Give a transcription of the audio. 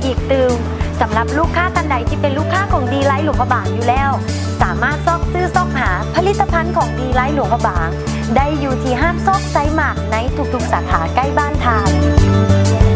ອີກຕື່ມ, ສຳລັບລູກຄ້າທ່ານໃດທີ່ເປັນລູກຄ້າຂອງດີໄລຫຼວງພະບາງຢູ່ແລ້ວ, ສາມາດຊອກຊື້ຊອກຫາຜະລິດຕະພັນຂອງດີໄລຫຼວງພະບາງ ໄດ້ຢູ່ທີ່ຮ້ານຊອກໄຊໝາກໃນທຸກໆສາຂາໃກ້ບ້ານທ່ານ.